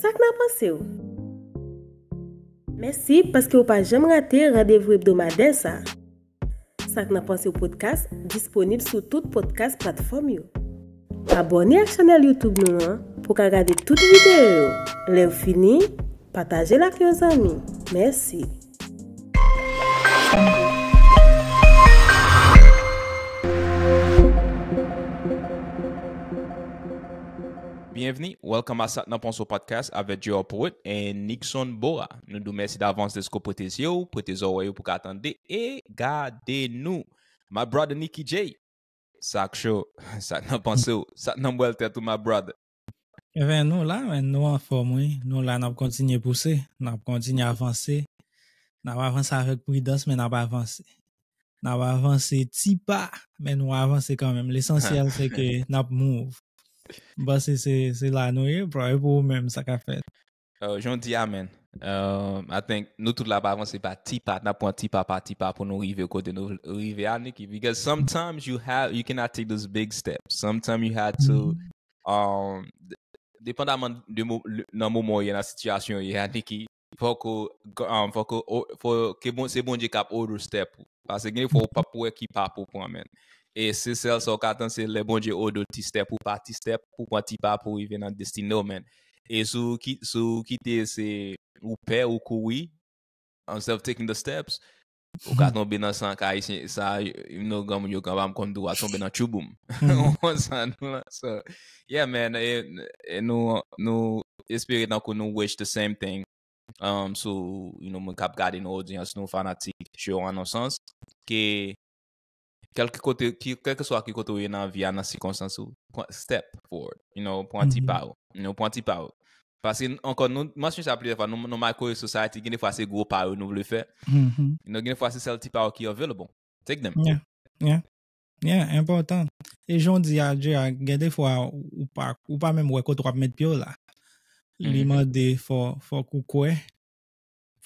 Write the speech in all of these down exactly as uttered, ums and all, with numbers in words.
Sa k nan panse w? Mèsi paske w pa janm rate randevou ebdomadè sa. Sa k nan panse w podcast disponib sou tout podcast platfòm yo. Abòne ak chanèl YouTube nou an pou w ka gade tout videyo yo. Lè w fini, pataje l ak yon zanmi. Mèsi. Byenvni, welcome a Sa k nan panse w podcast avèk J R Poet and Nixon Bora. Nou di w mèsi davans dèske w prete zye w, prete zòrèy ou pou ka tande e gade nou. My brother Nicky J, sa k cho, sa k nan panse w, sa k nan bwèl tèt ou, my brother. Enben, nou la, men nou anfòm, wi. Nou la, n ap kontinye pouse, n ap kontinye avanse. N ap avanse avèk pridans, men n ap avanse. N ap avanse ti pa, men nou avanse kanmenm. Lesansyèl, se ke n ap move. M panse se se la nou ye, bro. E pou ou menm, sa k ap fèt? Uh, jan w di a, man. Um, I think nou tout la pa avanse pa ti pa, n ap pran ti pa pa ti pa pou nou rive kote nou rive a, Nicky. Because sometimes you have, you cannot take those big steps. Sometimes you had to, um, d- depandaman de mo, le- nan moman w ye, nan sitiyasyon w ye a, Nicky, fòk ou, um, fòk ou, o- fò ke bon, se Bondye k ap order step ou. Paske gen fwa ou p ap wè ki pa pou pran, man. E se sèl sa w ka tann, se lè Bondye order ti step ou pa ti step, pou pran ti pa pou rive nan destine w, man. E si w ki- si w kite se ou pè ou kouri, instead of taking the steps, ou ka tonbe nan sa k ayisyen, sa, you know, granmoun yo ka pa m konn dwa tonbe nan tchouboum. Ou konn sa nou la. So, yeah, man, e, e nou, nou espere tankou nou wish the same thing. Um, so, you know, moun k ap gade nou, odyans nou, fanatik show an, nan sans ke kèlke kote, ki, kèlkeswa ki kote ou ye nan vi a, nan sikonstans ou, pran, step forward, you know, pran ti pa ou, you know, pran ti pa ou. Paske ankò, nou mansyon sa plizyè fwa, nou, nou microwave society, gen de fwa se gwo pa yo nou vle fè. You know, gen de fwa se sèl ti pa ou ki available. Take them. Yeah, yeah, yeah, enpòtan. E jan w di a, J R, gen de fwa ou pa, ou pa menm wè kote w ap met pye w la. Li mande fò, fòk ou kwè,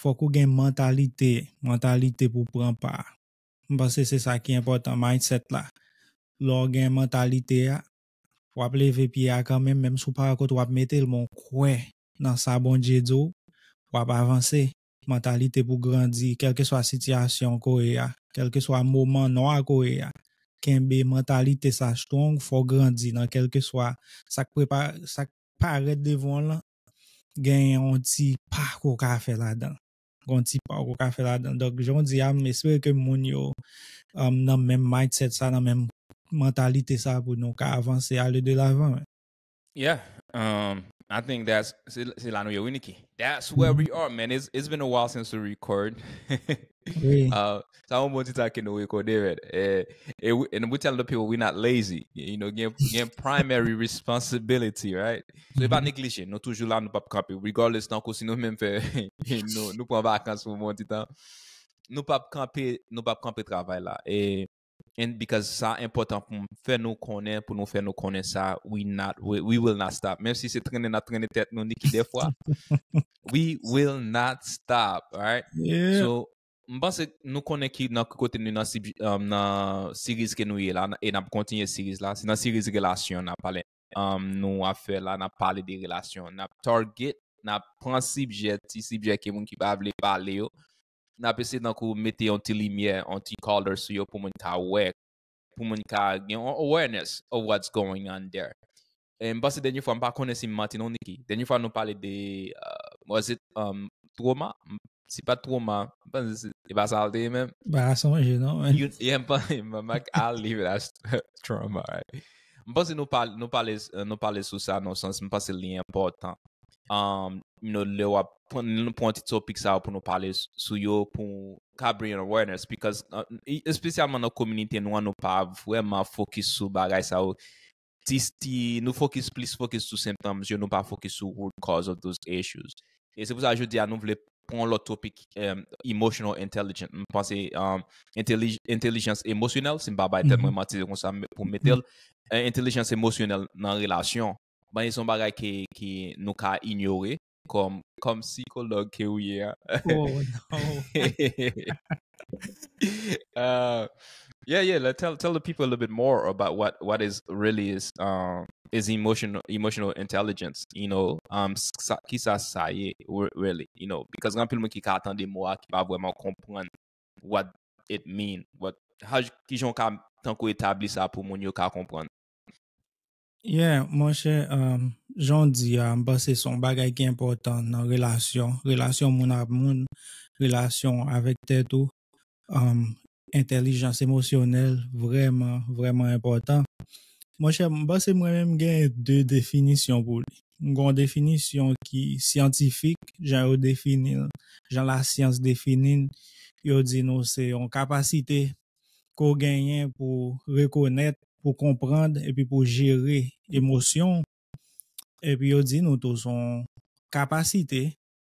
fòk ou gen mantalite, mantalite pou pran pa. M panse se sa ki enpòtan, mindset la. Lè w gen mantalite a, w ap leve pye a kanmenm, menm si w pa wè kote w ap mete l, men w kwè nan sa Bondye di w, w ap avanse. Mantalite pou grandi, kèlkeswa sitiyasyon ko ye a, kèlkeswa moman nwa ko ye a. Kenbe mantalite sa strong, fò w grandi nan kèlkeswa sa k prepa, sa k parèt devan w lan, gen yon ti pa ke w ka fè ladan. Gen yon ti pa ke w ka fè ladan. Donk, jan w di a, m espere ke moun yo um, nan menm mindset sa, nan menm mantalite sa pou nou ka avanse, ale de lavan. Yeah, um, I think that's, se se la nou ye, wi, Nicky. That's where we are, man. It's, it's been a while since we record. Wi. Uh, sa yon bon ti tan ke nou rekòde, man. E, e, we- and we tell the people we not lazy. You know, gen, gen primary responsibility, right? So, e pa neglije, nou toujou la, nou p ap kanpe. Regardless, tankou si nou menm fè, nou, nou pran vakans pou yon bon ti tan. Nou p ap kanpe, nou p ap kanpe travay la. E, and because sa enpòtan pou m fè nou konnen, pou nou fè nou konnen sa, we not, we, we will not stop. Menm si se trennen n ap trennen tèt nou, Nicky, dèfwa, we will not stop, right? Yeah. So, m panse nou konnen ki nan ki kote nou nan, sib- um, nan series ke nou ye la, e n ap kontinye series la. Se nan series relasyon n ap pale, um, nou ap fè la, n ap pale de relasyon. N ap target, n ap pran sibjè, ti sibjè ke moun ki pa vle pale yo. N ap eseye tankou mete yon ti limyè, yon ti color sou yo pou moun ka wè, pou moun ka gen yon awareness of what's going on there. E m panse dènye fwa, m pa konnen si m manti non, Nicky. Dènye fwa nou pale de, uh, was it, um, trauma? M- Si pa trauma, m panse se- e pa sa l te ye menm. Pa sonje non, men. You, yeah, m pa, m pa, I'll leave it as trauma, right? M panse nou pale, nou pale, uh, nou pale sou sa nan sans, m panse li enpòtan. Um, you know, lè w ap pran, nou pran ti topic sa pou nou pale s- sou yo, pou ka bring awareness, because, uh, e- espesyalman nan kominote nou an, nou pa vrèman focus sou bagay sa yo. Ti, ti, nou focus plis focus sou symptoms yo, nou pa focus sou root cause of those issues. E se pou sa jodi a nou vle pran yon lòt topic, um, emotional intelligence. M panse, um, entèlij- entèlijans emosyonèl, si m pa bay tèt mwen manti, se konsa m- pou m mete l. Eh, entèlijans emosyonèl nan relasyon. Ban se yon bagay ke, ke nou ka inyore kòm, kòm sikològ ke ou ye a. Oh, no. Uh, yeah, yeah. Let tell tell the people a little bit more about what what is really is, um, is emotional emotional intelligence, you know, um, sa, ki sa sa ye, re- really, you know, because gen anpil moun ki ka tande mo a ki pa vrèman konprann what it mean, what, how, kijan w ka tankou etabli sa pou moun yo ka konprann. Yeah, monchè, um, jan w di a, m panse se yon bagay ki enpòtan nan relasyon, relasyon moun ak moun, relasyon avèk tèt ou, um, entèlijans emosyonèl, vrèman, vrèman enpòtan. Monchè, m panse mwen menm gen de definisyon pou li. M gen yon definisyon ki syantifik, jan yo defini l, jan lasyans defini l, yo di nou se yon kapasite ke w genyen pou rekonèt, pou konprann, epi pou jere emosyon. Epi yo di nou tou se yon kapasite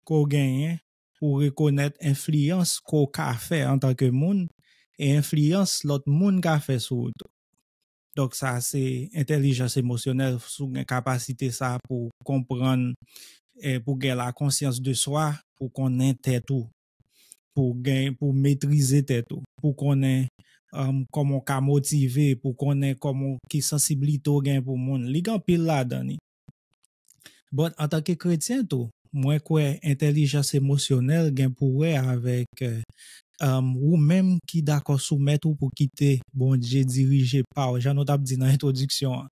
ke w genyen pou rekonèt enfliyans ke w ka fè antanke moun, e enfliyans lòt moun ka fè sou ou tou. Donk sa se entèlijans emosyonèl, si w gen kapasite sa pou konprann, e pou gen la konsyans de swa, pou konnen tèt ou, pou gen, pou metrize tèt ou, pou konnen, um, kòman w ka motive, pou konnen kòman, ki sansiblite w gen pou moun. Li gen anpil ladan li. But antanke kretyen tou, mwen kwè entèlijans emosyonèl gen pou wè avèk, eh, um, ou menm ki dakò soumèt ou pou kite Bondye dirije pa w, jan nou t ap di nan entwodiksyon an.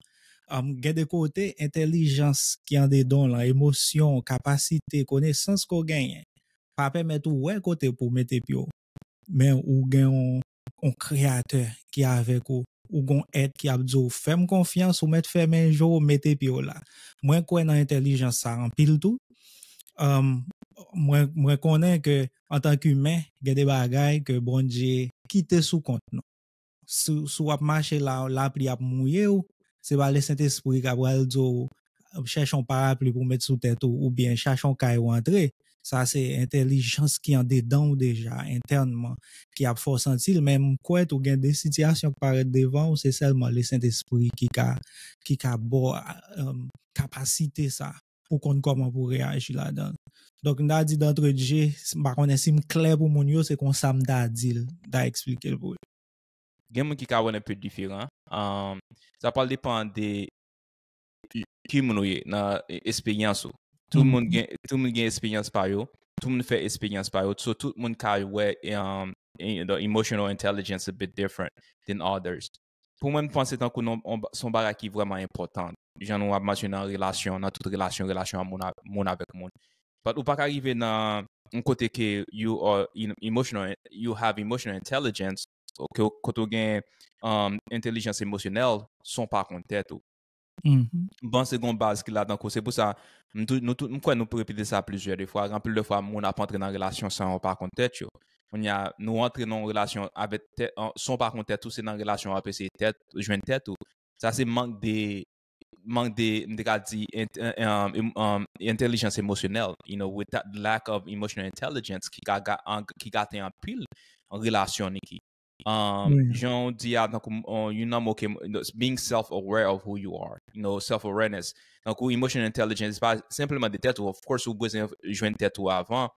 Um, gen de kote, entèlijans ki andedan w lan, emosyon, kapasite, konesans ke w genyen, pa pèmèt ou wè kote pou w mete pye w. Men ou gen yon, yon kreyatè ki avèk ou. Ou gen yon èt ki ap di w, fè m konfyans, ou mèt fèmen je w, mete pye w la. Mwen kwè nan entèlijans sa anpil tou. Um, mwen, mwen konnen ke antanke imen, gen de bagay ke Bondye kite sou kont nou. Si, si w ap mache la, lapli ap mouye w, se pa Lesentespri k ap pral di w, chèche yon parapli pou w met sou tèt ou, oubyen chache yon kay ou antre. Sa se entèlijans ki andedan w deja, entènman, ki ap fè w santi l. Men m kwè tou gen de sitiyasyon k parèt devan w, se sèlman Lesentespri ki ka, ki ka ba w, um, kapasite sa pou konn kòman pou reyaji ladan l. Donk, m ta di d'entrée de jeu, m pa konnen si m klè pou moun yo, se konsa m ta di l, m ta eksplike l pou yo. Gen moun ki ka wè l un peu diferan. Um, sa pral depann de ki moun ou ye nan e- esperyans ou. Tout moun gen, tout moun gen esperyans pa yo. Tout moun fè esperyans pa yo. So tout moun ka wè, um, e- the emotional intelligence a bit different than others. Pou mwen, m panse tankou non, on, se yon bagay ki vrèman enpòtan. Jan nou ap mansyone nan relasyon, nan tout relasyon, relasyon a moun, a- moun avèk moun. But ou pa ka rive nan yon kote ke you are in- emotional, you have emotional intelligence, ke kote w gen, um, entèlijans emosyonèl, san w pa konn tèt ou. M panse gen yon baz ki la tankou, se pou sa, m tou- nou tout, m kwè nou repete sa plizyè de fwa. Gen anpil de fwa, moun ap antre nan relasyon san yo pa konn tèt yo. Kounye a, nou antre nan yon relasyon avèk tèt, an- san w pa konn tèt ou, se nan relasyon w ap eseye tèt, jwenn tèt ou. Sa se mank de, mank de, m te ka di, ent- en- en- em- em- entèlijans emosyonèl, you know, with that lack of emotional intelligence ki ka, ga- an- ki gate anpil an relasyon, Niki. Um, jan w di a, tankou, uh, youn nan mo ke, being self-aware of who you are, you know, self-awareness. Tankou emotional intelligence, pa senpleman de tèt ou, of course, ou bezwen jwenn tèt ou avan,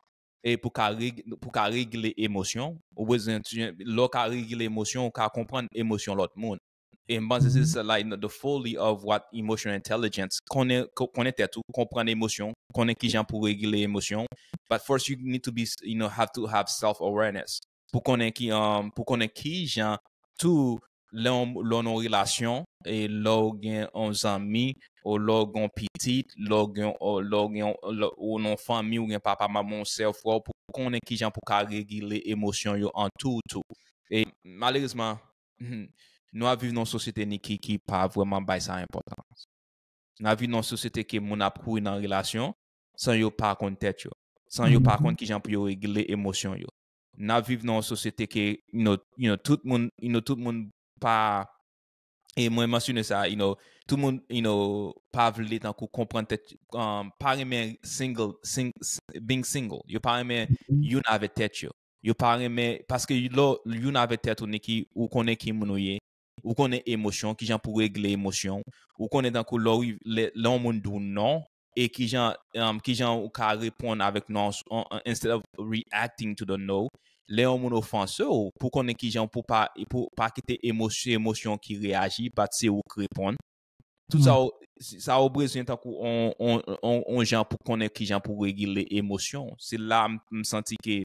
e pou ka reg- pou ka regle emosyon, ou bezwen, lè w ka regle emosyon, ou ka konprann emosyon lòt moun. E m panse se sa, like, the folly of what emotional intelligence, konnen, ko- konnen tèt ou, konprann emosyon, konnen kijan pou regle emosyon. But first you need to be, you know, have to have self-awareness. Pou konnen ki, um, pou konnen kijan tou lè w lè w nan yon relasyon, e lè w gen yon zanmi, ou lè w gen yon pitit, lè w gen, ou lè w gen, lè w nan yon fanmi, ou gen papa, manman, yon sè, frè w, pou konnen kijan pou ka regle emosyon yo an tou, tou. E malerezman, nou ap viv nan yon sosyete, Niki, ki pa vrèman bay sa enpòtans. N ap viv nan yon sosyete ke moun ap kouri nan relasyon san yo pa konn tèt yo, san yo pa konn kijan pou yo regle emosyon yo. N ap viv nan yon sosyete ke, you know, you know, tout moun, you know, tout moun pa, e mwen mansyone sa, you know, tout moun, you know, pa vle tankou konprann tèt, um, pa renmen single, sing, being single. Yo pa renmen youn avèk tèt yo. Yo pa renmen, paske lè youn avèk tèt ou, Niki, ou konnen ki moun ou ye, ou konnen emosyon, kijan pou regle emosyon, ou konnen tankou lè w- lè lè yon moun di w non, e kijan, um, kijan ou ka reponn avèk non an- an- instead of reacting to the no. Lè yon moun ofanse w, pou konnen kijan pou pa, pou pa kite emosyon, emosyon ki reyaji, but se ou k reponn. Tout sa ou, sa ou bezwen tankou on, on, on, on jan pou konnen ki jan pou regile emosyon. Se la m, m santi ke,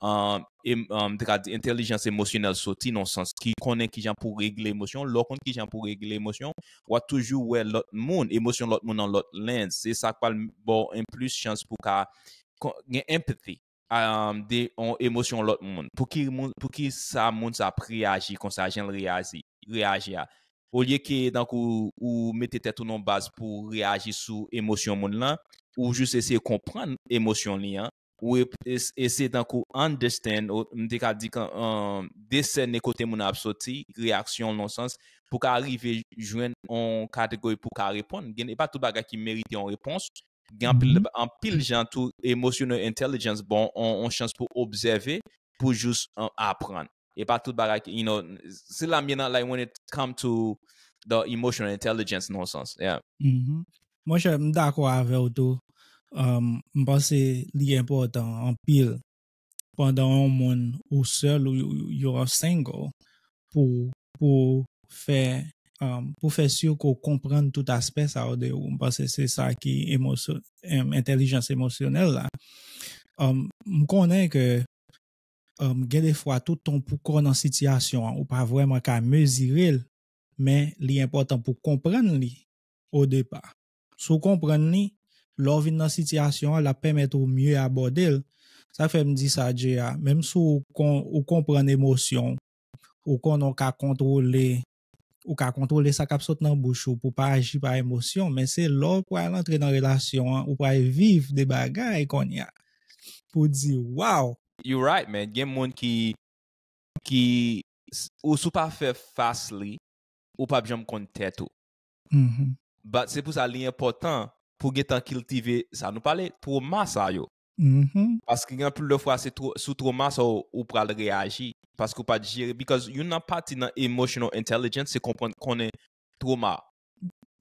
um, em, um, m te ka di entèlijans emosyonèl soti nan sans ki konnen ki jan pou regile emosyon. Lè w konn ki jan pou regile emosyon, w a toujou wè lòt moun, emosyon lòt moun nan lòt lens. Se sa k pral ba w en plis chans pou ka kon- gen empathy, um, de on emosyon lòt moun. Pou ki moun, pou ki sa moun sa ap reyaji konsa, jan l reyaji, reyaji a. Olye ke tankou ou mete tèt ou nan baz pou reyaji sou emosyon moun lan, ou jis eseye konprann emosyon li an, ou e- es- eseye tankou understand, ou, m te ka di kan, um, desène kote moun ap soti, reyaksyon l nan sans, pou ka rive jwenn on kategori pou ka reponn. Gen, e pa tout bagay ki merite on repons. Gen anpil, anpil jan tou, emotional intelligence, bon, on, on chans pou obsève, pou jis, uh, aprann. E pa tout bagay ki, you know, se la m ye nan, like, when it come to the emotional intelligence, nan sans, yeah. Mhm. Monchè, m dakò avè w tou. Um, m panse li enpòtan anpil pandan yon moun ou sèl ou, ou, you're single pou, pou fè, um, pou fè si ke w konprann tout aspè sa yo de ou. M panse se sa ki emosyon, em, entèlijans emosyonèl la. Um, m konnen ke, um, gen de fwa tout tan pou kò nan sitiyasyon an, ou pa vrèman ka mezire l, men li enpòtan pou konprann li o depa. Si w konprann li, lè w vin nan sitiyasyon an, l ap pèmèt ou mye abòde l. Sa fè m di sa, Jay, menm si w kon- ou konprann emosyon w, ou konnen w ka kontwole, ou ka kontwole sa k ap sot nan bouch ou pou pa aji pa emosyon, men se lè w pral antre nan relasyon an, ou pral viv de bagay kounye a. Pou di, wow! You right, man. Gen moun ki, ki, s- ou si w pa fè fas li, ou p ap janm konn tèt ou. Mhm. But se pou sa li enpòtan pou gentan kiltive sa nou pale, twoma sa yo. Mhm. Paske gen anpil de fwa se tro- sou twoma sa ou, ou pral reyaji. Paske ou pa t jere. Because youn nan pati nan emotional intelligence se konprann konnen twoma.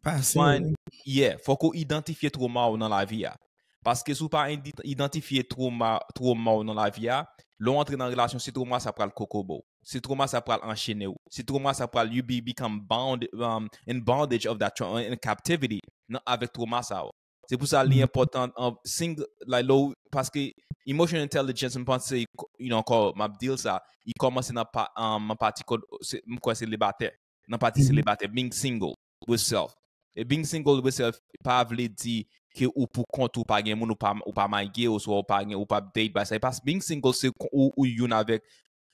Pase Find, yeah, fòk ou idantifye twoma ou nan lavi a. Paske si w pa indi- idantifye twoma, twoma ou nan lavi a, lè w antre nan relasyon, se twoma sa pral kokobo w. Se twoma sa pral anchene w. Se twoma sa pral, you be become bound, um, in bondage of that trauma, in captivity, nan, avèk twoma sa yo. Se pou sa li enpòtan, um, sing, like, lè w- paske emotional intelligence, m panse, you know, ankò, m ap di l sa, li kòmanse nan pa, um, nan pati kòd, se- m kwè selibatè. Nan pati selibatè, being single with self. E being single with self pa vle di ke ou pou kont ou, pa gen moun, ou pa, ou pa marye, oswa ou pa gen, ou pa date, ba sa, e pa, being single se kon- ou, ou youn avèk,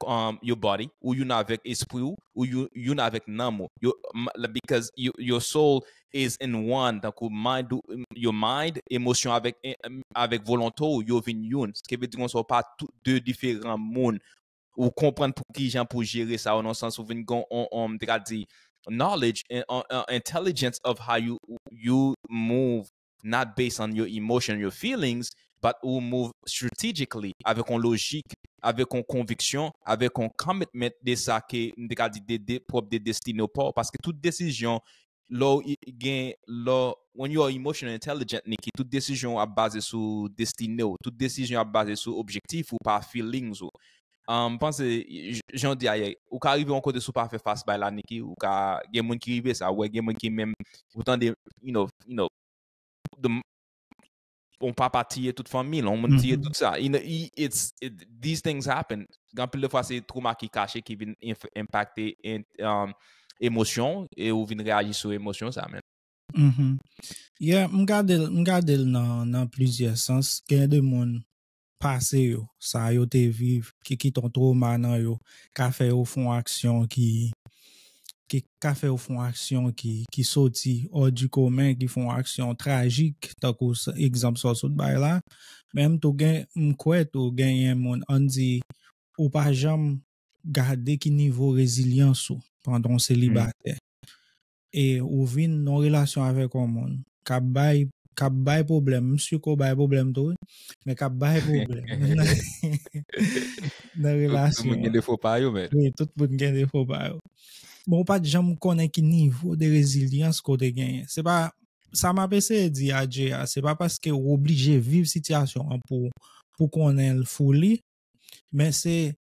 um, your body, ou youn avèk espri w, ou you- youn avèk nanm ou. Yo, m- la- because you, your soul is in one, tankou mind, ou- your mind, emosyon avèk, avèk volonte w, yo vin youn. Sa ki vle di konsa, ou pa tou- de diferan moun. Ou konprann pou ki jan pou jere sa, ou nan sans ou vin gon on, on, m te ka di, knowledge and, and, and intelligence of how you, you move, not based on your emotion, your feelings, but ou move strategically, avèk on lojik, avèk on konviksyon, avèk on commitment de sa ke m te ka di de, de pwòp de destine w pa w. Paske tout desizyon, lè w i- gen, lè, when you are emotional intelligent, Niki, tout desizyon w ap baze sou destine w, tout desizyon ap baze sou objektif ou pa feelings ou. Um, m panse, j- jan w di a yè, ou ka rive yon kote si w pa fè fas bay la, Niki, ou ka, gen moun ki rive sa, ou wè gen moun ki menm, ou tande, you know, you know, the, on papa tiye tout fanmi l, on moun tiye tout sa. You know, i- it's, it, these things happen. Gen anpil de fwa se twoma ki kache ki vin enf- enpakte en- um, emosyon e ou vin reyaji sou emosyon sa, man. Mhm. Yeah, m gade l, m gade l nan, nan plizyè sans. Gen de moun pase yo, sa yo te viv, ki kite yon twoma nan yo, ka fè yo fè yon aksyon ki, ki ka fè yo fè yon aksyon ki, ki soti hors du commun, ki fè yon aksyon trajik, tankou s- egzanp sa w sot bay la. Menm tou gen, m kwè tou genyen moun, ann di, ou pa janm gade ki nivo rezilyans ou pandan w selibatè. E ou vin nan relasyon avèk yon moun k ap bay, k ap bay pwoblèm. M si ke w bay pwoblèm tou, wi, men k ap bay pwoblèm nan, nan Tout, tout moun relasyon gen an. Defo pa yo, men. Wi, tout moun gen defo pa yo. Bon, ou pa t janm konnen ki nivo de rezilyans ke w te genyen. Se pa, sa m ap eseye di a Jay a, se pa paske w oblije viv sitiyasyon an pou, pou konnen l fully, men se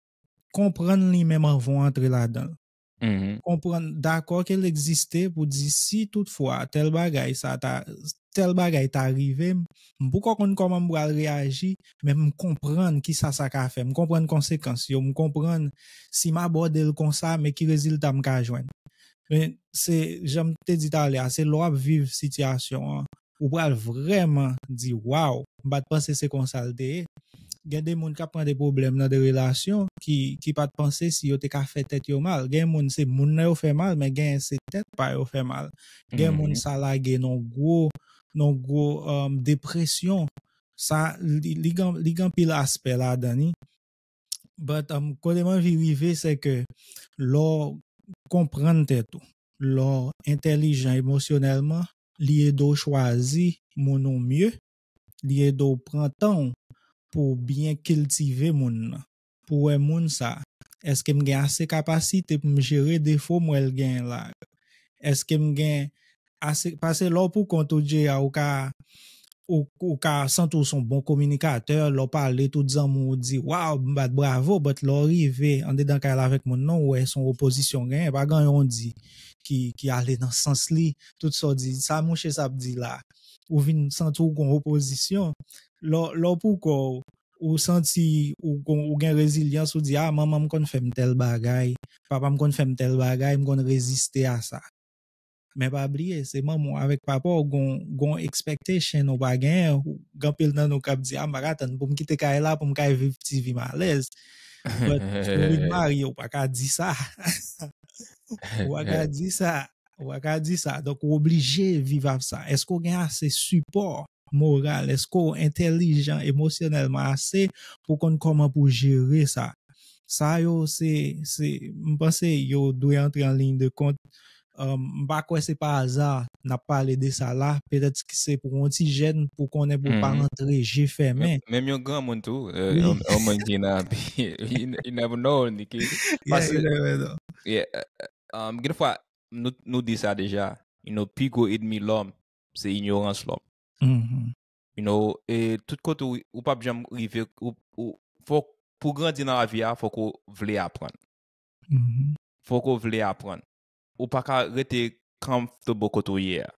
konprann li menm anvan w antre ladan l. Konprann, dakò ke l egziste pou di si toutfwa tèl bagay sa ta, tèl bagay ta rive m, m poko konn kòman m pral reyaji, men m konprann kisa sa ka fè, m konprann konsekans yo, m konprann si m abòde l konsa, men ki rezilta m ka jwenn. Men se, jan m te di talè a, se lè w ap viv sitiyasyon an, ou pral vrèman di, "Waw, m pa t panse se konsa l te ye." Gen de moun k ap pran de pwoblèm nan de relasyon ki, ki pa t panse si yo te ka fè tèt yo mal. Gen moun se moun nan yo fè mal, men gen se tèt pa yo fè mal. Gen moun sa lage nan gwo, nan gwo um, depresyon. Sa, li, li, gen, li gen pil aspè ladan li. But um, kote m anvi rive, se ke lè w konprann tèt ou, lè w entèlijan emosyonèlman, li ede w chwazi moun ou mye, li ede w pran tan w pou w byen kiltive moun nan, pou w wè moun sa, èske m gen ase kapasite pou m jere defo m wè l genyen la? Èske m gen ase, paske lè w pou kont ou, J A, ou ka, ou, ou ka santi w se yon bon kominikatè, lè w pale, tout zanmi w di, "Waw, m bat bravo," but lè w rive andedan kay la avèk moun nan, ou wè se yon opozisyon genyen, pa gen anyen w di ki, ki ale nan sans li, tout sa w di, sa mouche sa ap di la, ou vin santi w gon opozisyon. Lè, lè w pou kò w, ou santi ou, gon- ou gen rezilyans, ou di, "Ah, manman m konn fè m tèl bagay, papa m konn fè m tèl bagay, m konn reziste a sa." Men pa bliye, se manman w avèk papa w gon, gon expectation ou pa genyen. Gen anpil nan nou k ap di, "Ah, m pa ka tann pou m kite kay la, pou m ka viv ti vi m alèz." But, si w vin marye, ou pa ka di sa. Ou pa ka di sa. Ou pa ka di sa. Donk, ou oblije viv ak sa. Èske w gen ase sipò moral? Èske w entèlijan emosyonèlman ase pou w konn kòman pou w jere sa? Sa yo, se, se, m panse yo dwe antre an liy de kont. Um, m pa kwè se pa aza n ap pale de sa la. Petèt se pou yon ti jèn, pou konnen pou w pa antre je fèmen. Menm yon granmoun tou, euh, yon, yon moun ki nan, you, you never know, Niki. Yeah, you never know. Yeah, euh, um, gen fwa, nou, nou di sa deja, you know, pi gwo ènmi lòm, se inyorans lòm. You know, e tout kote ou, ou p ap janm rive, ou, ou, fòk, pou grandi nan lavi a, fòk ou vle aprann. Fòk ou vle aprann. Ou pa ka rete comfortable kote ou ye a.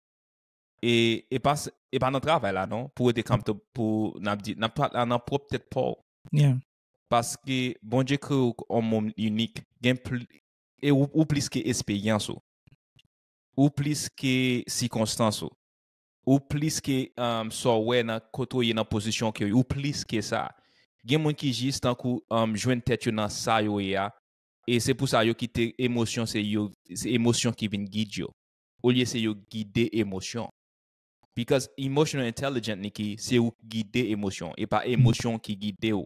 E, e pa, s- e pa nan travay la, non, pou rete comfortable, pou, n ap di, n ap pale nan pwòp tèt pa w. Yeah. Paske Bondye kreye w yon moun inik. Gen pli, e ou, ou plis ke esperyans ou. Ou plis ke sikonstans ou. Ou plis ke, um, sa w wè nan kote w ye, nan pozisyon ke w ye. Ou plis ke sa. Gen moun ki jis tankou, um, jwenn tèt yo nan sa yo ye a. E se pou sa yo kite emosyon, se yo, se emosyon ki vin gide yo. Olye se yo gide emosyon. Because emotional intelligent, Niki, se ou ki gide emosyon. E pa emosyon ki gide w.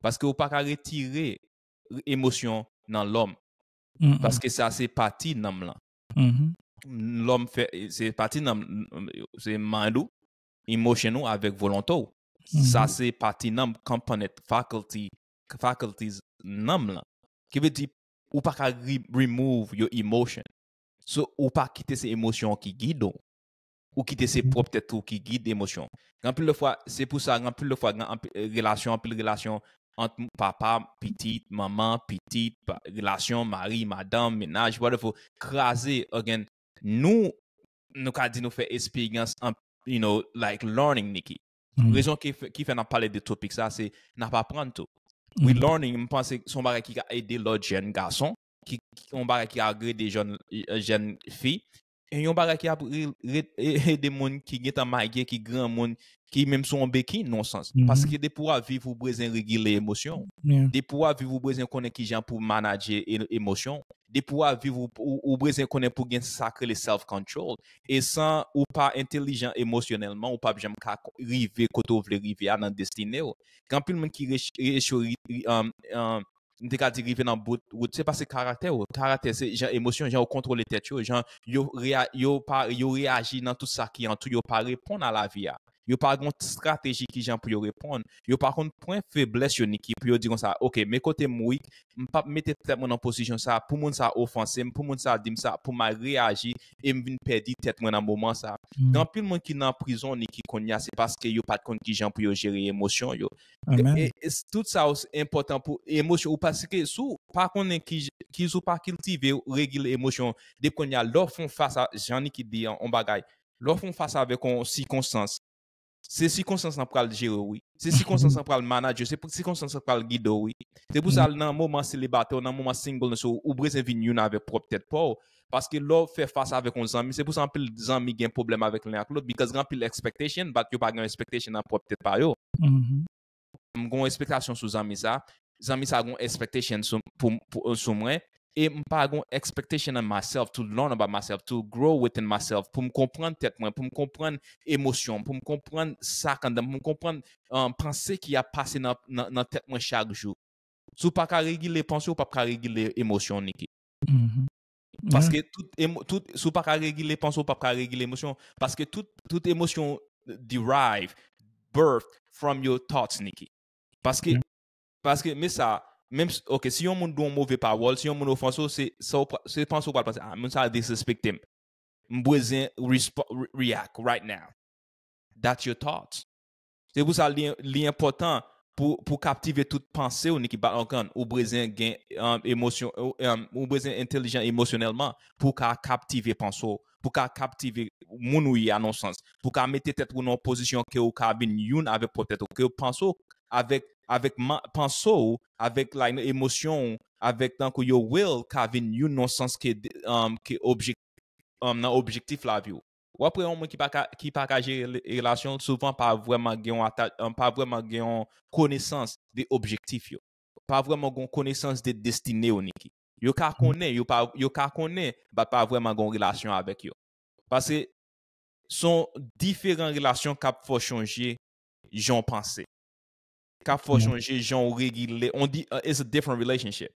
Paske ou pa ka retire emosyon nan lòm. Paske sa se pati nanm lan. Lòm fè, se pati nanm, se mind ou, emotion ou avèk volonte w. Sa se pati nanm, component, faculty, faculties nanm lan. Ki vle di, ou pa ka re- remove your emotion. So, ou pa kite se emosyon ki gide w. Ou kite se pwòp tèt ou ki gide emosyon. Gen anpil de fwa, se pou sa, gen anpil de fwa, gen anpi- relasyon, anpil relasyon ant papa, pitit, manman, pitit, pa- relasyon, mari, madanm, mennaj, whatever, kraze, again, nou, nou ka di nou fè esperyans an, you know, like learning, Niki. Rezon ki fè, ki fè n ap pale de topik sa, se n ap aprann tou. We learning, m panse se yon bagay ki ka ede lòt jèn gason, ki, ki yon bagay ki ka ede jèn, jèn fi, e yon bagay ki ap re- re- ede moun ki gentan marye, ki granmoun, ki menm sou yon bekiy, nan yon sans. Paske depi w ap viv, ou bezwen regile emosyon w. Depi w ap viv, ou bezwen konnen kijan pou manaje e- emosyon w. Depi w ap viv, ou, ou, ou bezwen konnen pou gen sa k rele self-control. E san ou pa entèlijan emosyonèlman, ou p ap janm ka ko- rive kote w vle rive a nan destine w. Gen anpil moun ki rech- echwe, ri- ri- um, um, m te ka di rive nan bout wout, se paske karaktè w. Karaktè se jan emosyon, jan yo kontwole tèt yo, jan yo, rea- yo, pa, yo reyaji nan tout sa ki antou yo, pa reponn a lavi a. Yo pa gen yon strateji kijan pou yo reponn. Yo pa konn pwen feblès yo, Niki, pou yo di konsa, "Ok, men kote m weak, m p ap mete tèt mwen nan pozisyon sa, pou moun sa ofanse m, pou moun sa di m sa, pou m al reyaji, e m vin pèdi tèt mwen nan moman sa." Gen anpil moun ki nan prizon, Niki, kounye a, se paske yo pa t konn kijan pou yo jere emosyon yo. E, e s- tout sa yo se enpòtan pou emosyon ou, paske si w pa konnen ki, ki si w pa kiltive, regile emosyon, depi kounye a, lè w fè yon fas a, jan Niki di an, yon bagay, lè w fè yon fas avèk yon sikonstans, se sikonstans lan pral jere w, wi. Se sikonstans lan pral manadje w, se pou- sikonstans lan pral gide w, wi. Se pou sa, nan moman selibatè w, nan moman singleness ou, ou bezwen vin youn avèk pwòp tèt pa w. Paske lè w fè fas avèk yon zanmi, se pou sa anpil zanmi gen pwoblèm avèk len ak lòt, because gen anpil expectation, but yo pa gen expectation nan pwòp tèt pa yo. M gen yon ekspektasyon sou zanmi sa, zanmi sa gen yon expectation sou, pou, pou, sou mwen, e m pa gen yon expectation on myself to learn about myself, to grow within myself, pou m konprann tèt mwen, pou m konprann emosyon, pou m konprann sa k anndan m, pou m konprann um, panse ki ap pase nan, nan, nan tèt mwen chak jou. Si w pa ka regile panse w, w p ap ka regile emosyon w, Niki. Paske tout, emo- tout, si w pa ka regile panse w, w p ap ka regile emosyon w. Paske tout, tout emosyon derive, birth from your thoughts, Niki. Paske, paske, men sa, menm, si- ok, si yon moun di yon move pawòl, si yon moun ofanse w, se, sa w pra- se panse w pral panse, ah, moun sa disrespecte m. M bezwen respo- re- react right now. That's your thoughts. Se pou sa li, li enpòtan pou, pou kaptive tout panse w, Niki, but again, ou bezwen gen um, emosyon, um, ou bezwen entelijan emosyonèlman pou w ka kaptive panse w, pou w ka kaptive moun ou ye a nan sans, pou w ka mete tèt ou nan yon pozisyon ke ou ka vin youn avèk pwòp tèt ou, ke panse w avèk, avèk ma- panse w, avèk like, emosyon w, avèk tankou your will ka vin youn nan sans ke, um, ke objek- um, nan objektif lavi w. W ap wè yon moun ki pa ka, ki pa ka jere le- relasyon l, souvan pa vrèman gen yon ata- um, pa vrèman gen yon konesans de objektif yo. Pa vrèman gen yon konesans de destine yo, Niki. Yo ka konnen, yo pa, yo ka konnen, but pa vrèman gen yon relasyon avèk yo. Paske se yon diferan relasyon k ap fè w chonje jan w panse. K ap fè w chonje jan w regile. On di, uh, it's a different relationship.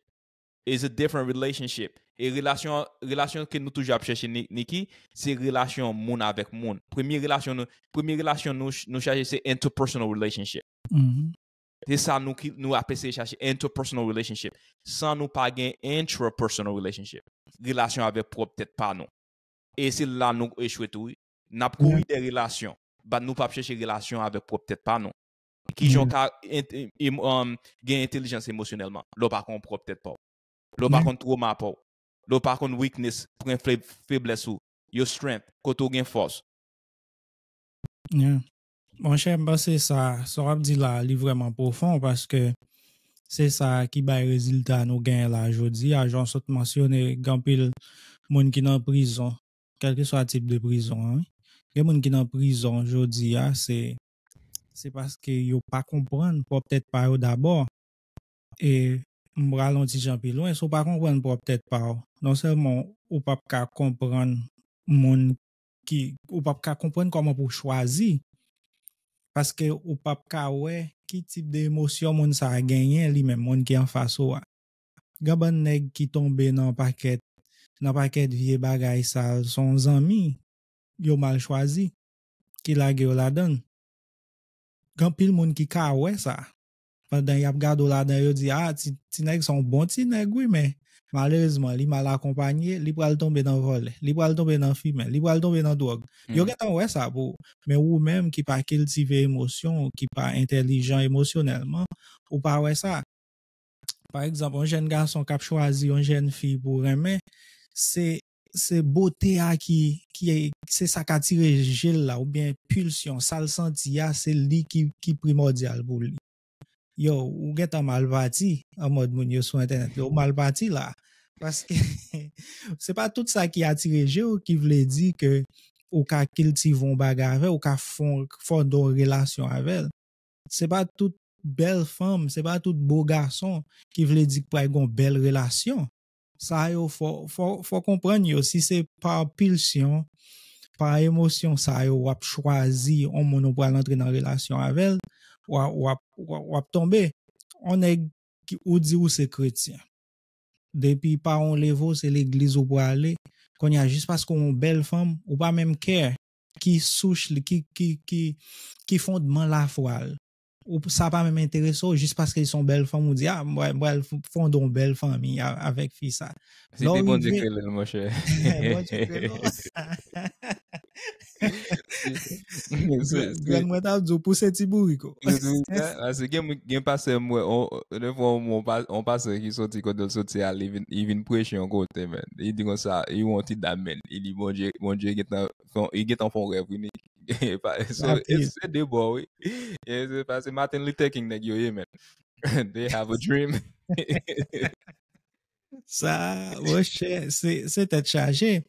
It's a different relationship. E relasyon, relasyon ke nou toujou ap chèche, Ni- Niki, se relasyon moun avèk moun. Premye relasyon nou, premye relasyon nou, nou chèche se interpersonal relationship. Se sa nou ki, nou ap eseye chache, interpersonal relationship. San nou pa gen intrapersonal relationship. Relasyon avèk pwòp tèt pa nou. E se la nou echwe tou, wi. N ap kouri dèyè relasyon, but nou p ap chèche relasyon avèk pwòp tèt pa nou. Kijan w ka ent- em- um, gen entèlijans emosyonèlman? Lè w pa konn pwòp tèt pa w. Lè w pa konn twoma pa w. Lè w pa konn weakness, pwen fe- feblès ou. Your strength, kote w gen fòs. Monchè, m panse sa, sa w ap di la, li vrèman pwofon, paske se sa ki bay rezilta nou genyen la jodi a. Jan w sot mansyone, gen anpil moun ki nan prizon, kèlkeswa tip de prizon an, wi. Gen moun ki nan prizon jodi a, se, se paske yo pa konprann pwòp tèt pa yo dabò. E m pral yon ti jan pi lwen, si w pa konprann pwòp tèt pa w, non sèlman ou p ap ka konprann moun ki, ou p ap ka konprann kòman pou w chwazi, paske ou p ap ka wè ki tip de emosyon moun sa a genyen li menm, moun ki anfas ou a. Gen bann nèg ki tonbe nan pakèt, nan pakèt vye bagay sal, se yon zanmi yo mal chwazi ki lage yo ladan l. Gen anpil moun ki ka wè sa. Pandan y ap gade w ladan, yo di, "Ah, ti, ti nèg sa yon bon ti nèg, wi, men malerezman, li mal akonpanye, li pral tonbe nan vòlè, li pral tonbe nan fimen, li pral tonbe nan dwòg." Yo gentan wè sa pou ou. Men ou menm ki pa kiltive emosyon w, ki pa entèlijan emosyonèlman, ou pa wè sa. Pa egzanp, yon jèn gason k ap chwazi yon jèn fi pou renmen, se, se bote a ki, ki, se sa k atire je l la, oubyen pilsyon, sa l santi a, se li ki, ki primòdyal pou li. Yo, ou gentan mal pati, an mòd moun yo sou entènèt yo, ou mal pati la. Paske se pa tout sa ki atire je w ki vle di ke ou ka kiltive yon bagay avè, ou ka fon- fondè yon relasyon avè l. Se pa tout bèl fanm, se pa tout bo gason ki vle di k pral gen yon bèl relasyon. Sa yo, fò, fò, fò konprann yo. Si se pa pilsyon, pa emosyon sa yo, w ap chwazi yon moun ou pral antre nan relasyon avè l, w ap, w ap, w ap, w ap tonbe. Yon nèg ki, ou di ou se kretyen. Depi paran w leve w, se legliz ou prale. Kounye a, jis paske w yon bèl fanm, ou pa menm care. ki souch li, ki, ki, ki, ki fondman lafwa l. Ou, sa pa menm enterese w, jis paske li se yon bèl fanm, ou di, a, m pral, m pral fonde yon bèl fanmi a- avèk fi sa. Se te Bondye ki rele l, monchè. Bondye ki rele l. Grann mwen t ap di w pouse ti bourik ou. Paske gen, gen pastè m wè, on, de fwa, on, on pa- on pastè ki soti kote l soti a, li vin, li vin preche yon kote, men. Li di konsa, li wè yon ti dam, men. Li di, Bondye, Bondye gentan fè yon- li gentan fè yon rèv, wi, Nicky. So, se de bò, wi. E se pa- se Martin Luther King nèg yo ye, men. They have a dream. Sa, monchè, se se tèt chaje.